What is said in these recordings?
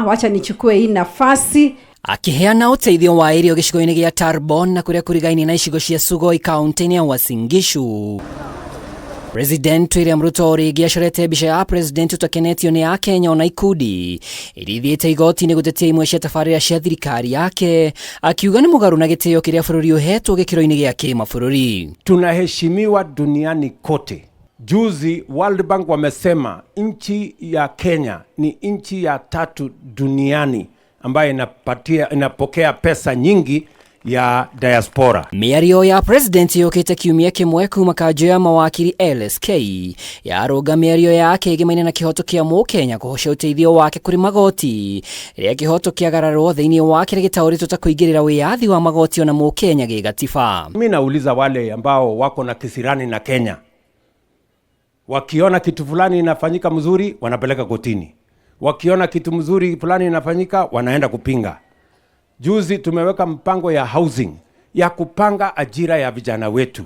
Wacha nichukue hii nafasi. Akĩheana ũteithio wa irio gĩcigo-inĩ gĩa Tarbon na kũrĩa kũrigainie na icigo cia Sugoi kaunti-inĩ ya Uasin Gishu. President William Ruto o rĩngĩ acorete mbica ya president ũtakenetio nĩ akenya ona ikundi iria ithiĩte igoti-inĩ gũtetia imwe cia tabarĩra cia thirikari yake, akiuga nĩ mũgarũ na gĩtĩo kĩrĩa bũrũri ũhetwo gĩkĩro-inĩ gĩa kĩmabũrũri. Tunaheshimiwa duniani kote. Juzi World Bank wamesema nchi ya Kenya ni nchi ya tatu duniani ambayo inapokea pesa nyingi ya diaspora. Mĩario ya president yũkĩte kiumia kĩmwe kuma kanjũ ya mawakiri LSK yarũnga mĩario yake ĩgĩmaine na kĩhoto kĩa mũkenya kũhocia ũteithio wake kũrĩ magoti rĩrĩa kĩhoto kĩagararwo thĩinĩ wa kĩrĩa gĩtaũrĩtwo ta kũingĩrĩra wĩyathi wa magoti ona mũkenya gĩgatiba. Mi nauliza wale ambao wako na kisirani na Kenya, wakiona kitu fulani inafanyika mzuri wanapeleka kotini, wakiona kitu mzuri fulani inafanyika wanaenda kupinga. Juzi tumeweka mpango ya housing ya kupanga ajira ya vijana wetu,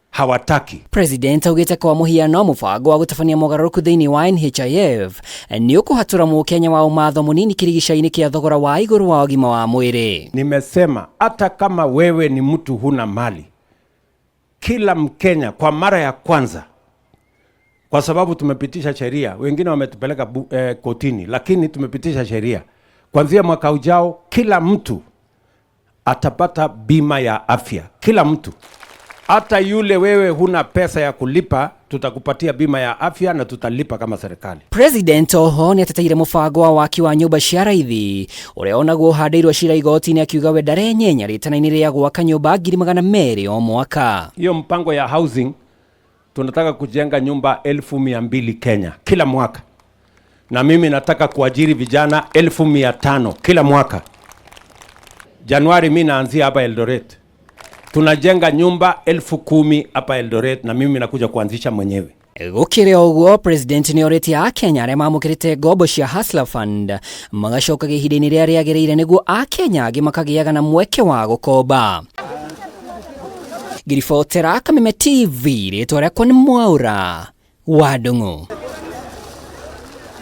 hawataki. President augĩte kwa mũhiano mũbango wa gũtabania mogarũrũku thĩinĩ wa NHIF nĩ ũkũhatũra mũkenya wa ũmatho mũnini kĩrigica-inĩ kĩa thogora wa igũrũ wa ũgima wa mwĩrĩ. Nimesema hata kama wewe ni mtu huna mali, kila Mkenya kwa mara ya kwanza, kwa sababu tumepitisha sheria, wengine wametupeleka kotini, lakini tumepitisha sheria, kuanzia mwaka ujao kila mtu atapata bima ya afya, kila mtu. Hata yule wewe huna pesa ya kulipa, tutakupatia bima ya afya na tutalipa kama serikali. President oho nĩ ateteire mũbango wa waki wa nyũmba cia raithi ũrĩa onaguo ũhandĩirwo cira igoti-inĩ, akiuga we ndarenyenya rĩtana-inĩ rĩa gwaka nyũmba 200,000 o mwaka. Hiyo mpango ya housing tunataka kujenga nyumba 200,000 Kenya kila mwaka, na mimi nataka kuajiri vijana 500,000 kila mwaka. Januari mi naanzia hapa Eldoret, tunajenga nyumba 10,000 hapa Eldoret, na mimi nakuja kuanzisha mwenyewe. Gũkĩrĩ o ũguo, president nĩ orĩtie akenya arĩa mamũkĩrĩte ngombo cia Hustler Fund magacokaga ihinda-inĩ rĩrĩa rĩagĩrĩire nĩguo akenya angĩ makagĩaga na mweke wa gũkomba. Ngiribotera Kameme TV, rĩtwa rĩakwa nĩ Mwaura wa Ndung'u.